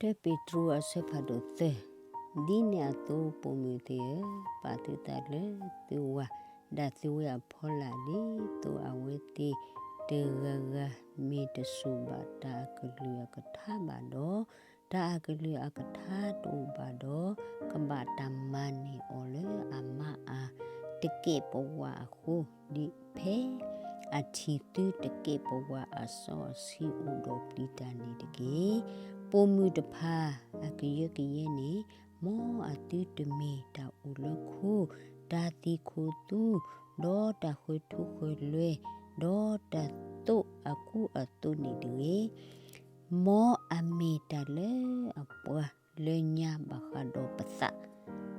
တၢပ့းတရူးအဆၢဖးဒိၣ်သၢ, ဒ်န့ၣ်အသိးပိာ်မုၣ်သ့ၣ်ဧၢ, ပာ်သုသးလၢသုဝၤဒၣ်သုဝဲအဖီလာ် ဒ်သိးအဝဲသ့ၣ်တဂၤဂၤမ့ၢ်တစိာ်ဘၣ်တၢ်အကလုၢ်အကထါဘၣ်ဒီး, တၢ်အကလုၢ်အကထါတအိၣ်ဘၣ်ဒီး, ကဘၣ်တၢ်မၤန့ၢ်အီၤလၢအမါအတကဲးပဝးအဃိ, ဒ်ဖဲအထံၣ်သုတကဲးပဝးအစီအဆှံအိၣ်ဒီးပျံၤတၢ်န့ၣ်တက့ၢ်. ပိာ်မုၣ်တဖၣ်အကယၢကယဲန့ၣ်, မ်အသုတမ့ၢ်တၢ်အိၣ်လၢခူ, တၢ်သံၣ်ခိၣ်သူ, ဒီးတၢ်ဃၢၤထူဃၢၤလွဲ, ဒီးတၢ်သိၣ်အကူအသိးန့ၣ်တဂ့ၤ. မ်အမ့ၢ်တၢ်လၢအပှၤလၢညါဘၣ်ဃးဒီးပသး,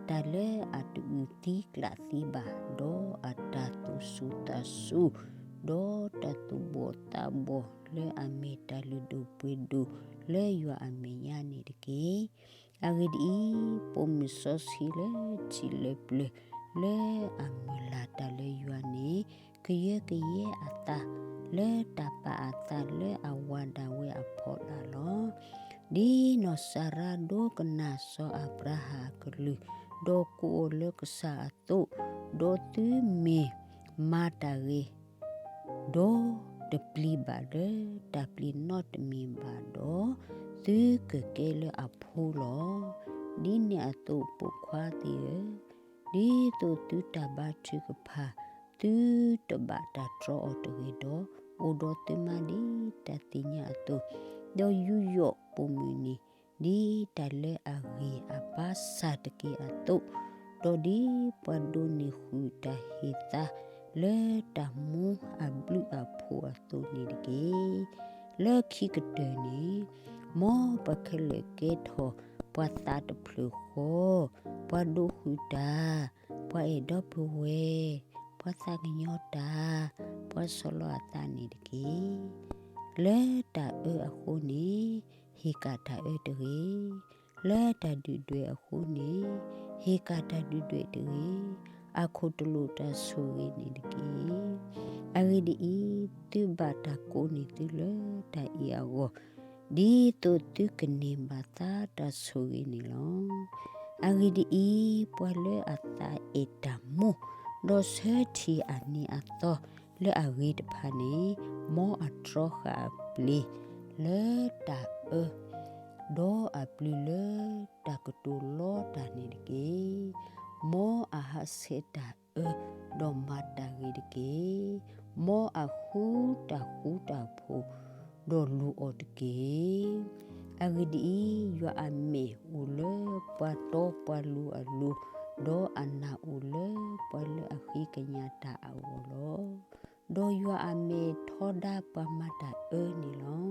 တၢ်လၢအတအုၣ်သံကျးသံဘၣ်, ဒီးအတၢ်သူၣ်စူၤသးစူၤ, ဒီးတၢ်သူၣ်ဘီၣ်သးဘီၣ်လၢအမ့ၢ်တၢ်လုၢ်ဒိၣ်ပှ့ၤဒိၣ်လၢယွၤအမဲာ်ညါန့ၣ်တက့ၢ်. အဂ့ၢ်ဒ်အံၤ, ပိာ်မုၣ်စီဆှံလၢထံၣ်လၢပျၢၤလၢအမုၢ်လၢ်တၢ်လၢယွၤန့ၣ်, ကယၢကယဲအသးလၢတၢ်ပာ်အသးလၢအဝၤဒၣ်ဝဲအဖီလာ်လီၤ. ဒ်နီၢ်စၤရါဒိကနၣ်စီၤအၤဘြၤဟၣ်အကလုၢ်, ဒီးကိးအီၤလၢကစၢ်အသိး, ဒီးသုမ့ၢ်မၤတၢ်ဂ့ၤ ဒီးတပျံၤဘၣ်လၢတၢ်ပျံၤနီတမံၤဘၣ်ဒီး, သုကကဲလၢအဖိလီၤ. ဒ်န့ၣ်အသိးပိာ်ခွါသ့ၣ်ဧၢ, ဒ်သိးသုတၢ်ဘါထုကဖၣ်, သုတဘၣ်တၢ်တြီအီၤတဂ့ၤဒီး, အိၣ်ဒီးသုမါဒ်တၢ်သ့ၣ်ညါအသိး, ဒီးယူးယီၣ်ပိာ်မုၣ်န့ၣ် ဒ်တၢ်လၢအဂ့ၤအဘါစၢ်တက့ၢ်အသိး, ဒီးဒ်ပှၤဒိးန့ၢ်ဃုာ်တၢ်ဟ့ၣ်သါလၢတၢ်မူအဘျုးအဖှိၣ်အသိးန့ၣ်တက့ၢ်. လၢခံကတၢၢ်န့ၣ်, မ်ပှၤခဲလၢာ်ကဲထီၣ်ပှၤသးတဖျၢၣ်ဃီ, ပှၤဒိးဃုာ်တၢ်, ပှၤအဲၣ်ဒိးပဝဲ, ပှၤသးကညီၤတၢ်, ပှၤဆီၣ်လီၤအသးန့ၣ်တက့ၢ်. လၢတၢ်အၢအဃိန့ၣ်, ဟ့ၣ်ကၣ်တၢ်အၢတဂ့ၤ. လၢတၢ်ဒုၣ်ဒွဲၣ်အဃိန့ၣ်, ဟ့ၣ်ကၣ်တၢ်ဒုၣ်ဒွဲၣ်တဂ့ၤ. အခိၣ်တလိာ်တၢ်ဆိၣ်ဂ့ၤန့ၣ်တက့ၢ်. အဂ့ၢ်ဒ်အံၤ, သုဘၣ်တၢ်ကိးန့ၢ်သုလၢတၢ်အံၤအဂီၢ်, ဒ်သိးသုကန့ၢ်ဘၣ်သါတၢ်ဆိၣ်ဂ့ၤန့ၣ်လီၤ. အဂ့ၢ်ဒ်အံၤ, ပှၤလၢအသးအဲၣ်တၢ်မူ, ဒီးဆၢထံၣ်အန့ၣ်အသီလၢအဂ့ၤတဖၣ်န့ၣ်, မ်အတြီဃာ်အပျ့ၤလၢတၢ်အၢ, ဒီးအပျုၤလၢတၢ်ကတိၤလီတၢ်န့ၣ်တက့ၢ်. မ်အဟးဆှဲးတၢ်အၢ, ဒီးမၤတၢ်ဂ့ၤတက့ၢ်. မ်အဃူတၢ်ဃူတၢ်ဖိး, ဒီးလူၤအီၤတက့ၢ်. အဂ့ၢ်ဒ်အံၤ, ယွၤအမဲာ်အိၣ်လၢပှၤတီပှၤလိၤအလိၤ, ဒီးအနၢ်အိၣ်လၢပှၤလၢအဃ့ကညးတၢ်အဂီၢ်လီၤ. ဒီးယွၤအမဲာ်ထီဒါပှၤမၤတၢ်အၢန့ၣ်လီ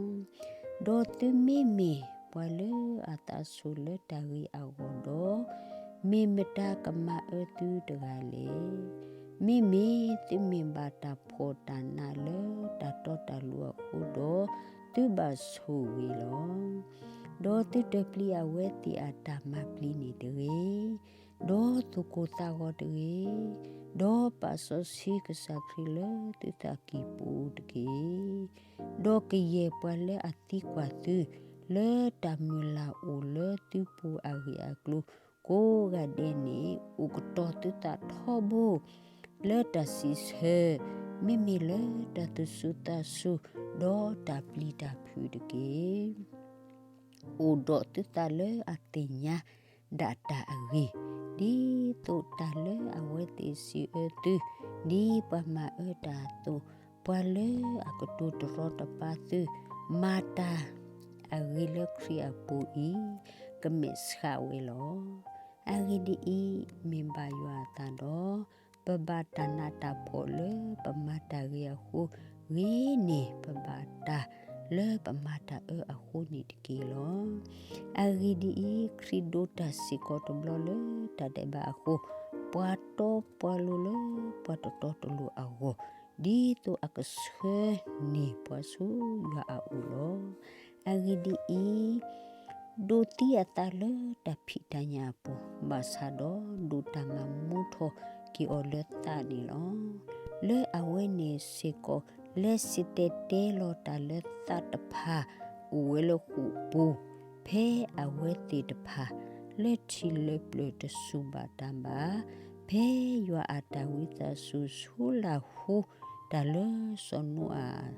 ၤ. ဒီးသုမ့မ့ၢ်ပှၤလၢအသးဆိၣ်လၢတၢ်ဂ့ၤအဂီၢ်ဒီး, မ့ၢ်မတၤကမၤအၢသုတဂၤလဲၣ်. မ့မ့ၢ်သုမ့ၢ်ဘၣ်တၢ်ဖှီၣ်တၢ်နးလၢတၢ်တီတၢ်လိၤအဃိဒီး, သုဘၣ်ဆိၣ်ဂ့ၤလီၤ. ဒီးသုတပျံၤအဝဲသ့ၣ်အတၢ်မၤပျံၤန့ၣ်တဂ့ၤ, ဒီးသူၣ်ကိၢ်သးဂီၤတဂ့ၤ, ဒီးပာ်စီဆှံကစၢ်ခရံာ်လၢသုသးကံၢ်ပူၤတက့ၢ်. ဒီးကယဲၢ်ပှၤလၢအသံကွၢ်သု, လၢတၢ်မုၢ်လၢ်အိၣ်လၢသုပူၤအဂ့ၢ်အကျိၤ, ကိးဂၤဒဲးန့ၣ် အိၣ်ကတီၤသုသးထီဘိ, လၢတၢ်စံးဆၢ, မ့မ့ၢ်လၢတၢ်သူၣ်စူၤသးစူၤ, ဒီးတၢ်ပျံၤတၢ်ဖုးတက့ၢ်. အိၣ်ဒီးသုသးလၢအသ့ၣ်ညါဒၣ်တၢ်အဂ့ၢ်, ဒ်သိးတၢ်လၢအဝဲသ့ၣ်စံးအၢသု, ဒ်ပှၤမၤအၢတၢ်အသိး, ပှၤလၢအကတိၤတရီတပါသု, မၤတၢ်အဂ့ၤလၢခရံာ်အပူၤအံၤ, ကမဲာ်ဆှးဝဲလီၤ. အဂ့ၢ်ဒ်အံၤ, မ့ၢ်ဘၣ်ယွၤအသးဒီး, ပဘၣ်တၢ်နးတၢ်ဖှီၣ်လၢပမၤတၢ်ဂ့ၤအဃိ, ဂ့ၤန့ၢ်ပဘၣ်တၢ်လၢပမၤတၢ်အၢအဃိန့ၣ်တက့ၢ်လီၤ. အဂ့ၢ်ဒ်အံၤ, ခရံာ်ဒိးတၢ်စ့ၢ်ကီးတဘျီလၢတၢ်ဒဲးဘးအဃိ, ပှၤတီပှၤလိၤလၢပှၤတတီတလိၤအဂီၢ်, ဒ်သိးအကဆှၢန့ၢ်ပှၤဆူယွၤအအိၣ်လီၤ. အဂ့ၢ်ဒ်အံၤ, ဒိးသံအသးလၢတၢ်ဖံးတၢ်ညၣ်အပူၤ, ဘၣ်ဆၣ်ဒီးဒိးတၢ်မၤမူထီၣ်က့ၤအီၤလၢသးန့ၣ်လီၤ. လၢအဝဲန့ၣ်စ့ၢ်ကီး, လဲၤစံၣ်တဲၤတဲလီၤတၢ်လၢသးတဖၣ်အိၣ်ဝဲလၢဃိာ်ပူၤ, ဖဲအဝဲသ့ၣ်တဖၣ်လၢထံးလၢပျၢၤတစူၢ်ဘၣ်တၢ်ဘၣ်, ဖဲယွၤအတၢ်ဝံသးစူၤဆူလၢ်ဟူတၢ်လၢစီၤနိအၤ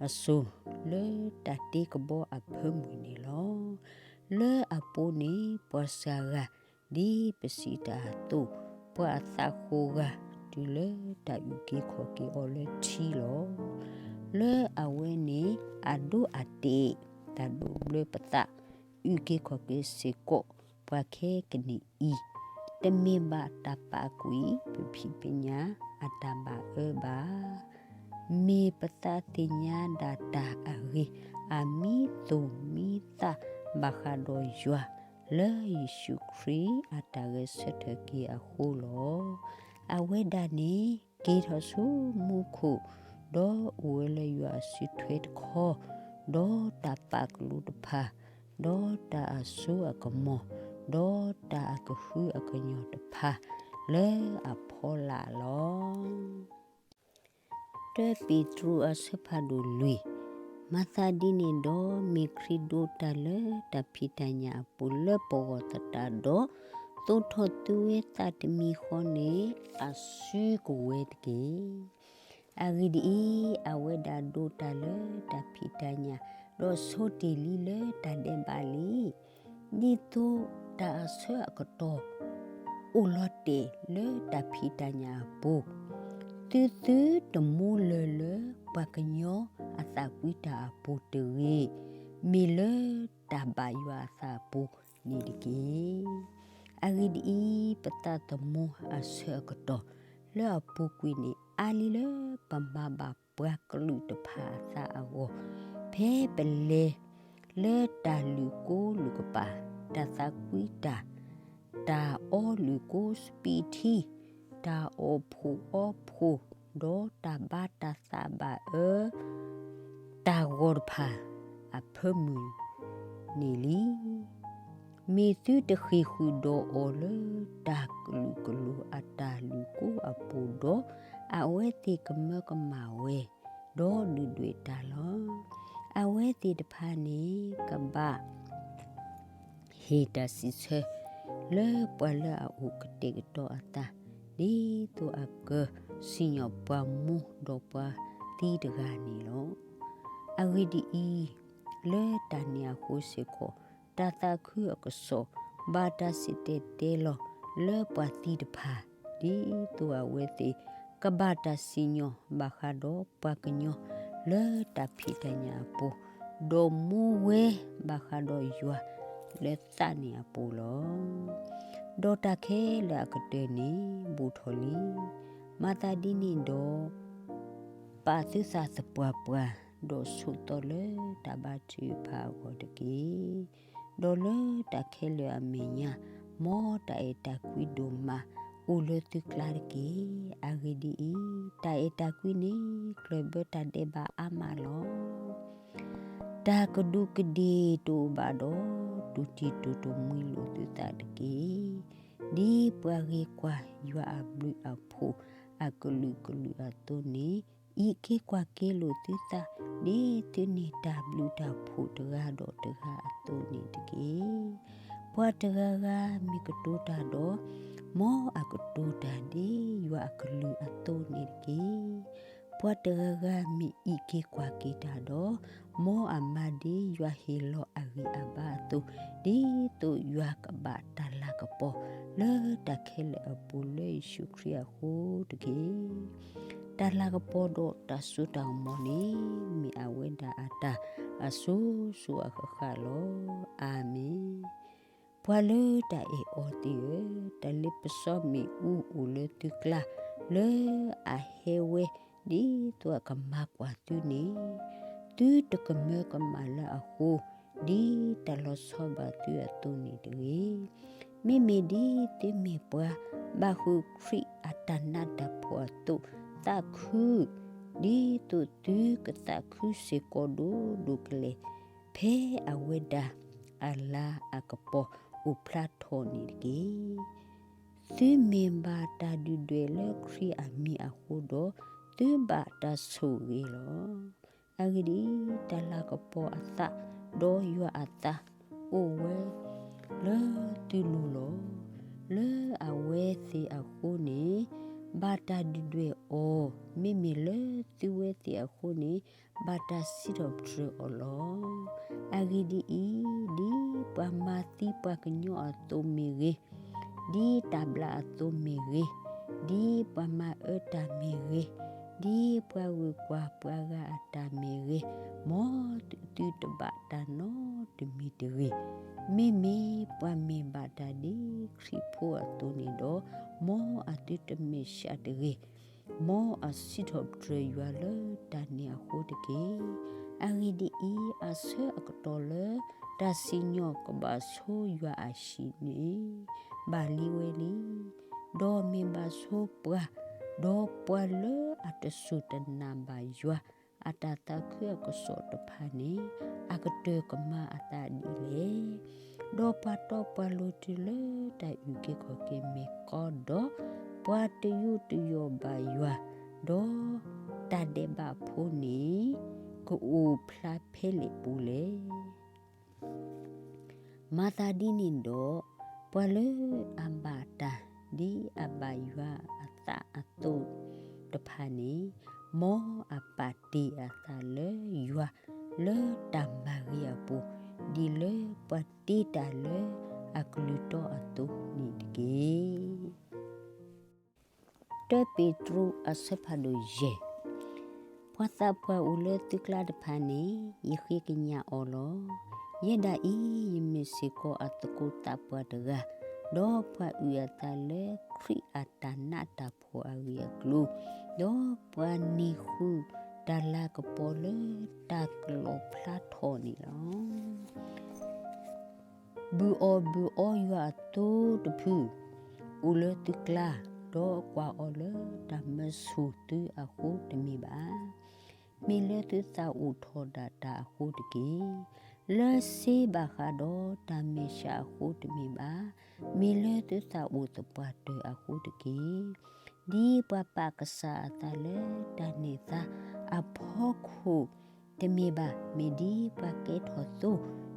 အစိၤ လၢတၢ်တ့ကဘီအဖၢမုၢ်န့ၣ်လီၤ. လၢအပူၤန့ၣ် ပှၤစှၤဂၤ ဒ်ပစံးတၢ်အသိး, ပှၤအသးဃိးဂၤ တုၤလၢတၢ်အုၣ်က့ၤခီၣ်က့ၤအီၤလၢထံလီၤ. လၢအဝဲန့ၣ် အဒိအတဲာ် တၢ်ဒိးဘျၢပသး အုၣ်က့ၤခီၣ်က့ၤစ့ၢ်ကီး ပှၤခဲကနံၣ်အံၤ, တမ့ၢ်ဘၣ်တၢ်ပာ်ကွံာ် ပဖံးပညၣ်အတၢ်ဘၣ်အၢဘၣ် မ့ၢ်ပသးသ့ၣ်ညါဒၣ်တၢ်အဂ့ၢ် အမံသူၣ်မံသးဘၣ်ဃးဒီးယွၤ လၢယ့ၣ်ၡူးခရံာ်အတၢ်ဂဲၤဆၢထၢၣ်က့ၤအဃိလီၤ. အဝဲဒၣ်န့ၣ် က့ၤထီၣ်ဆူမူခိၣ်, ဒီးအိၣ်ဝဲလၢယွၤအစုထွဲတခီ, ဒီးတၢ်ပာ်ကလူးတဖၣ်, ဒီးတၢ်အစိအကမီၤ, ဒီးတၢ်အကဟုအကညီၢ်တဖၣ် လၢအဖီလာ်လီၤ. တၢပ့းတရူးအဆၢဖးဒိၣ်လွံၢ်. မၤသးဒ်န့ၣ်ဒီး မ့ၢ်ခရံာ်ဒိးတၢ်လၢတၢ်ဖံးတၢ်ညၣ်အပူၤလၢပဂီၢ်သတးဒီး, သိးထီၣ်သုဝဲသးတမံၤဃီန့ၣ် အစုကဝဲၤတက့ၢ်. အဂ့ၢ်ဒ်အံၤ, အဝဲဒၣ်ဒိးတၢ်လၢတၢ်ဖံးတၢ်ညၣ်, ဒီးဆိတ့ၢ်လံလၢတၢ်ဒဲးဘးလံ. ဒ်သိးတၢ်အဆၢအကတီၢ် အိၣ်လီၤတဲာ်လၢတၢ်ဖံးတၢ်ညၣ်အပူၤ, သုသုတမူလၢၤလၢပှၤကညီအသးကွံတၢ်အပူၤတဂ့ၤ, မ့ၢ်လၢတၢ်ဘၣ်ယွၤအသးအပူၤန့ၣ်တက့ၢ်. အဂ့ၢ်ဒ်အံၤ, ပသးသမူအဆၢအကတီၢ်လၢအပူၤကွံာ်န့ၣ် အါလံလၢပမၤဘၣ်ပှၤကလုာ်တဖၣ်အသးအဂီၢ်, ဖဲပလဲၤလၢတၢ်လုၢ်ကိလုၢ်ကပာ်, တၢ်သးကွံတၢ်, တၢ်အီလုၢ်ကိစပံးထံ, တၢ်အီၣ်ဖှိၣ်အီဖှိၣ်, ဒီးတၢ်ဘါတၢ်သးဘၣ်အၢ တၢ်ဂီၤတဖၣ်အဖၢမုၢ်န့ၣ်လံ. မ့ၢ်သုတဃ့ၢ်ဃုာ်ဒီးအီၤလၢတၢ်ကလုာ်ကလုာ်အတၢ်လုၢ်ကိအပူၤဒီး, အဝဲသ့ၣ်ကမၢကမၣ်ဝဲ, ဒီးဒုၣ်ဒွဲၣ်တၢ်လီၤ. အဝဲသ့ၣ်တဖၣ်န့ၣ် ကဘၣ် ဟ့ၣ်တၢ်စံးဆၢ လၢပှၤလၢအအိၣ်ကတဲာ်ကတီၤအသး, ဒ်သိးအကစံၣ်ညီၣ်ပှၤမိၢ်ဒီးပှၤသံတဂၤန့ၣ်လီၤ. အဂ့ၢ်ဒ်အံၤ, လၢတၢ်န့ၣ်အဃိစ့ၢ်ကီး, တၢ်သးခုအကစီၣ် ဘၣ်တၢ်စံၣ်တဲၤတဲလီၤလၢပှၤသံတဖၣ်, ဒ်သိးအဝဲသ့ၣ် ကဘၣ်တၢ်စံၣ်ညီၣ်ဘၣ်ဃးဒီးပှၤကညီလၢတၢ်ဖံးတၢ်ညၣ်အပူၤ, ဒီးမူဝဲဘၣ်ဃးဒီးယွၤလၢသးန့ၣ်အပူၤလီၤ. ဒီးတၢ်ခဲလၢာ်အကတၢၢ်န့ၣ် ဘူးထီၣ်လံ. မၤသးဒ်န့ၣ်ဒီး ပာ်သုသးသပှၢ်ပှၢ်, ဒီးဆိးသီလၢတၢ်ဘါထုကဖၣ်အဂီၢ်တက့ၢ်. ဒီးလၢတၢ်ခဲလၢာ်အမဲာ်ညါ, မ်တၢ်အဲၣ်တၢ်ကွံဒိၣ်မးအိၣ်လၢသုကျါတက့ၢ်. အဂ့ၢ်ဒ်အံၤ, တၢ်အဲၣ်တၢ်ကွံန့ၣ် ကျၢၢ်ဘၢတၢ်ဒဲးဘးအါမးလီၤ. တၢ်ကဒူးကဒ့ၣ်တအိၣ်ဘၣ်ဒီး, တူၢ်တံၢ်တူၢ်တမှံလိာ်သုသးတက့ၢ်. ဒ်ပှၤဂ့ၤကွၢ်ယွၤအဘျုးအဖှိၣ်အကလုာ်ကလုာ်အသိးန့ၣ်, အံးက့ၤကွၢ်က့ၤလိာ်သုသး, ဒ်သုန့ၢ်တၢ်ဘျုးတၢ်ဖှိၣ်တဂၤဒီးတဂၤအသိးန့ၣ်တက့ၢ်. ပှၤတဂၤဂၤမ့ၢ်ကတိၤတၢ်ဒီး, မ်အကတိၤတၢ်ဒ်ယွၤအကလုၢ်အသိးန့ၣ်တက့ၢ်. ပှၤတဂၤဂၤမ့ၢ်အံးက့ၤကွၢ်က့ၤတၢ်ဒီး, မ်အမၤဒ်ယွၤဟ့ၣ်လီၤအဂံၢ်အဘါအသိး, ဒ်သိးယွၤကဘၣ်တၢ်လၤကပီၤလၢတၢ်ခဲလၢာ်အပူၤလၢယ့ၣ်ၡူးခရံာ်အဃိတက့ၢ်. တၢ်လၤကပီၤဒီးတၢ်စိတၢ်ကမီၤန့ၣ် မ့ၢ်အဝဲဒၣ်အတၢ်အစိၤစိၤအဃၣ်ဃၣ်လီၤ. အၤမ့ၣ်. ပှၤလၢတၢ်အဲၣ်အီၤသ့ၣ်ဧၢ, တၢ်လ့ပစီမ့ၣ်အူအိၣ်လၢသုကျါ, လၢအဟဲဝဲဒ်သိးအကမၤကွၢ်သုန့ၣ်, သုတကမၢကမၣ်လၢအဃိ, ဒ်တၢ်လီၤဆီဘၣ်သုအသိးန့ၣ်တဂ့ၤ. မ့မ့ၢ်ဒ်သုမ့ၢ်ပှၤဘၣ်ဃုာ်ခရံာ်အတၢ်နးတၢ်ဖှီၣ်အသိး, သးခု, ဒ်သိးသုကသးခုစ့ၢ်ကီးဒိၣ်ဒိၣ်ကလဲာ်, ဖဲအဝဲဒၣ်အလၤအကပီၤအိၣ်ဖျါထီၣ်န့ၣ်တက့ၢ်. သုမ့ၢ်ဘၣ်တၢ်ဒုၣ်ဒွဲၣ်လၢခရံာ်အမံၤအဃိဒီး, သုဘၣ်တၢ်ဆိၣ်ဂ့ၤလီၤ. အဂ့ၢ်ဒ်အံၤ, တၢ်လၤကပီၤအသး, ဒီးယွၤအသး အိၣ်ဝဲလၢသုလိၤလီၤ. လၢအဝဲသ့ၣ်အဃိန့ၣ် ဘၣ်တၢ်ဒုၣ်ဒွဲၣ်အီၤ, မ့မ့ၢ်လၢသုဝဲသ့ၣ်အဃိန့ၣ် ဘၣ်တၢ်စံးထီၣ်ပတြၢၤအီၤလီၤ. အဂ့ၢ်ဒ်အံၤ, ဒ်ပှၤမၤသံပှၤကညီအသိးမ့ၢ်ဂ့ၤ, ဒ်တၢ်ဘျါအသိးမ့ၢ်ဂ့ၤ, ဒ်ပှၤမၤအၢတၢ်မ့ၢ်ဂ့ၤ, ဒ်ပှၤဂုၤကွၢ်ပှၤဂၤအတၢ်မ့ၢ်ဂ့ၤ, မ်အသုတဘၣ်တၢ်နီတမံၤတဂ့ၤ. မ့မ့ၢ်ပှၤမ့ၢ်ဘၣ်တၢ်ဒ်ခရံာ်ဖိအသိးန့ၣ်ဒီး, မ်အသုတမဲာ်ဆှးတဂ့ၤ. မ်အစံးထီၣ်ပတြၢၤယွၤလၢတၢ်န့ၣ်အဃိတက့ၢ်. အဂ့ၢ်ဒ်အံၤ, အဆၢအကတီၢ်လၢတၢ်စံၣ်ညီၣ်ကဘၣ်ဆိယွၤအဟံၣ်န့ၣ် ဘၣ်လံဝဲလံ. ဒီးမ့ၢ်ဘၣ်ဆိပှၤ, ဒီးပှၤလၢအတစူၢ်တနာ်ဘၣ်ယွၤ အတၢ်သးခုအကစီၣ်တဖၣ်န့ၣ် အကတၢၢ်ကမၤအသးဒ်လဲၣ်. ဒီးပှၤတီပှၤလိၤတုၤလၢတၢ်အုၣ်က့ၤခီၣ်က့ၤမ့ၢ်ကီဒီး, ပှၤတယူးတယီၣ်ဘၣ်ယွၤ, ဒီးတၢ်ဒဲးဘးဖိန့ၣ် ကအိၣ်ဖျါဖဲလဲၣ်ပူၤလဲၣ်. မၤသးဒ်န့ၣ်ဒီး, ပှၤလၢအဘၣ်တၢ်ဒ်အဘၣ်ယွၤအသးအသိးတဖၣ်န့ၣ်, မ်အပာ်တ့ၢ်အသးလၢယွၤလၢတၢ်မၤဂ့ၤအပူၤ, ဒ်လၢပှၤတ့တၢ်လၢအကလုၢ်တီအသိးန့ၣ်တက့ၢ်. တၢပ့းတရူးအဆၢဖးဒိၣ်ယဲၢ်. ပှၤသးပှၢ်အိၣ်လၢသုကျါတဖၣ်န့ၣ် ယဃ့ကညးအီၤလီၤ. ယဲဒၣ်အံၤ ယမ့ၢ်စ့ၢ်ကီးအသကိးသးပှၢ်တဂၤ, ဒီးပှၤအုၣ်အသးလၢခရံာ်အတၢ်နးတၢ်ဖှီၣ်အဂ့ၢ်အကျိၤ, ဒီးပှၤန့ၢ်ဃုာ်တၢ်လၤကပီၤလၢတၢ်ကလီၣ်ဖျါထီၣ်န့ၣ်လီၤ. ဘုၣ်အီၣ်ဘုၣ်အီယွၤအသိတဖု အိၣ်လၢသုကျါ, ဒီးကွၢ်အီၤလၢတၢ်မၢဆူၣ်သုအဃိတမ့ၢ်ဘၣ်. မ့ၢ်လၢသုသးအိၣ်ထီၣ်ဒၣ်တၢ်အဃိတက့ၢ်. လၢစ့ဘၣ်ဃးဒီးတၢ်မဲာ်ဆှးအဃိတမ့ၢ်ဘၣ်. မ့ၢ်လၢသုသးအိၣ်သပှၢ်တၢၢ်အဃိတက့ၢ်. ဒ်ပှၤပာ်ကစၢ်အသးလၢတၢ်န့ၢ်သါအဖီခိၣ်တမ့ၢ်ဘၣ်, မ့ၢ်ဒ်ပှၤကဲထီၣ်သိ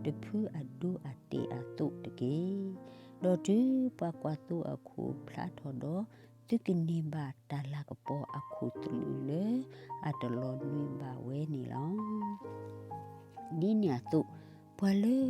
တဖုအဒိအတဲာ်အသိးတက့ၢ်. ဒီးတုၤပှၤကွၢ်သိအခိၣ်ဖျါထီၣ်ဒီး, သုကန့ၢ်ဘၣ်တၢ်လၤကပီၤအခိၣ်သလုးလၢအတလီၤနွံဘၣ်ဝဲန့ၣ်လီၤ. ဒ်န့ၣ်အသိး, ပှၤလၢ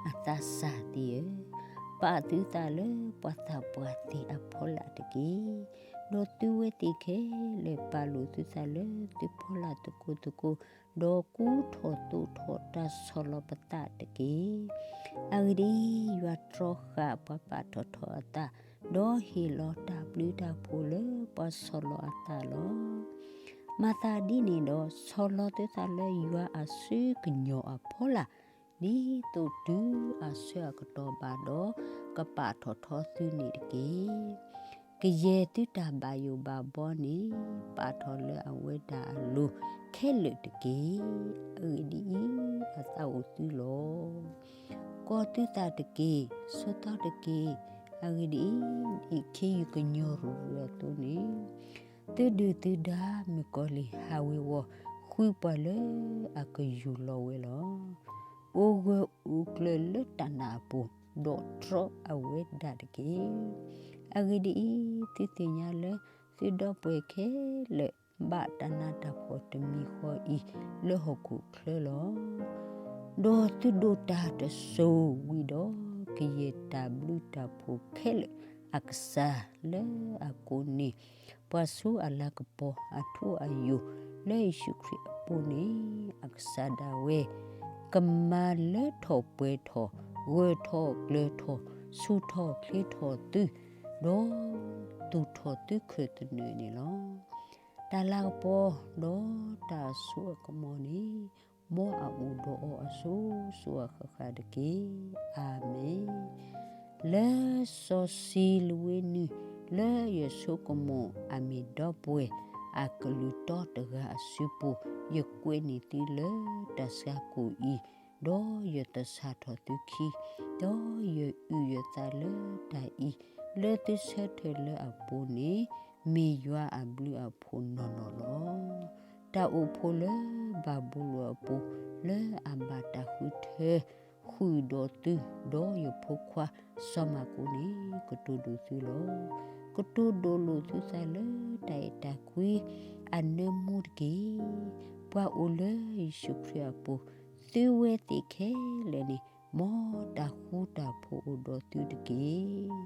အသးစၢ်သ့ၣ်ဧၢ, ပာ်သုသးလၢပှၤသးပှၢ်သ့ၣ်အဖီလာ်တက့ၢ်. ဒီးသုဝဲသ့ၣ်ခဲလၢာ်ပာ်လိာ်သုသးလၢသုဖီလာ်သကိးသကိး, ဒီးကူထီၣ်သိးထီၣ်တၢ်ဆီၣ်လီၤပသးတက့ၢ်. အဂ့ၢ်ဒ်အံၤ, ယွၤတြီဃာ်ပှၤပာ်ထီၣ်ထီအသး, ဒီးဟ့ၣ်လီၤတၢ်ဘျုးတၢ်ဖှိၣ်လၢပှၤဆီၣ်လီၤအသးလီၤ. မၤသးဒ်န့ၣ်ဒီး, ဆီၣ်လီၤသုသးလၢယွၤအစုကညီၤအဖီလာ်, ဒ်သိးတုၤအဆၢအကတီၢ်ဘၣ်ဒီး, ကပာ်ထီၣ်ထီသုန့ၣ်တက့ၢ်. ကယဲၢ်သုတၢ်ဘၣ်ယိၣ်ဘၣ်ဘီန့ၣ်, ပာ်ထီၣ်လၢအဝဲဒၣ်အလိၤခဲလၢာ်တက့ၢ်. အဂ့ၢ်ဒ်အံၤ, အသးအိၣ်သုလီၤ. ကီၤသုသးတက့ၢ်, ဆိးသီတက့ၢ်. အဂ့ၢ်ဒ်အံၤ, ဒ်ခ့ယုၢ်ကညီၤရူၤရူၤအသိးန့ၣ်, သုဒုၣ်သုဒါမုၣ်ကီၤလံၢ်ဟးဝ့ၤဝီၤ ဃုပှၤလၢအကယူၢ်လီၤဝဲလီၤ. အိၣ်ဂၢၢ်အိၣ်ကျၢၤလၢတၢ်နာ်အပူၤ, ဒီးတြီအဝဲဒၣ်တက့ၢ်. အဂ့ၢ်ဒ်အံၤ, သုသ့ၣ်ညါလၢသုဒီပုၢ်ဝဲၢ်ခဲလၢာ် ဘၣ်တၢ်နးတၢ်ဖှီၣ်တမံၤဃီအံၤလၢဟီၣ်ခိၣ်ချၢလီၤ. ဒီးသုဒိးတၢ်တစိၤဝံၤဒီး, ကယဲၢ်တၢ်ဘျုးတၢ်ဖှိၣ်ခဲလၢာ်အကစၢ်လၢအကိးန့ၢ် ပှၤဆူအလၤကပီၤအထူအယိာ်လၢယ့ၣ်ၡူးခရံာ်အပူၤန့ၣ်, အကစၢ်ဒၣ်ဝဲ ကမၤလၢထီၣ်ပှဲၤထီၣ်, ဂၢၢ်ထီၣ်ကျၢၤထီၣ်, ဆူၣ်ထီၣ်ချ့ထီၣ်သု, ဒီးသူၣ်ထီၣ်သုခၢၣ်သနၢၣ်န့ၣ်လီၤ. တၢ်လၤကပီၤဒီးတၢ်အစိအကမီၤန့ၣ်, မ်အအိၣ်ဒီးအီၤအစိၤစိၤအဃၣ်ဃၣ်တက့ၢ်. အၤမ့ၣ်. လၢစီၤစံလဝ့နုၢ် လၢယဆိကမိၣ်အမ့ၢ်ဒီပုၢ်ဝဲၢ်အကလုၢ်တီတဂၤအစုပူၤ, ယကွဲးန့ၢ်သုလၢတၢ်ဆါကိၣ်အံၤ, ဒီးယသဆၣ်ထီၣ်သုခံ, ဒီးယအုၣ်ယသးလၢတၢ်အံၤ, လၢသုဆၢထၢၣ်လၢအပူၤန့ၣ်, မ့ၢ်ယွၤအဘျုးအဖှိၣ်နီၢ်နီၢ်လီၤ. တၢ်အိၣ်ဖှိၣ်လၢဘၤဘူလိၣ်အပူၤ လၢအဘၣ်တၢ်ဃုထၢ ဃုာ်ဒီးသု, ဒီးယဖိခွါစီၤမၢ်ကူးန့ၣ် ကတိၤဒိၣ်သုလီၤ. ကတိၤဒိၣ်လိာ်သုသးလၢတၢ်အဲၣ်တၢ်ကွံအနၢမူတက့ၢ်. ပှၤအိၣ်လၢယ့ၣ်ၡူးခရံာ်အပူၤ, သုဝဲသ့ၣ်ခဲလၢာ်န့ၣ် မ်တၢ်ဃူတၢ်ဖိးအိၣ်ဒီးသုတက့ၢ်.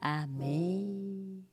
အၤမ့ၣ်.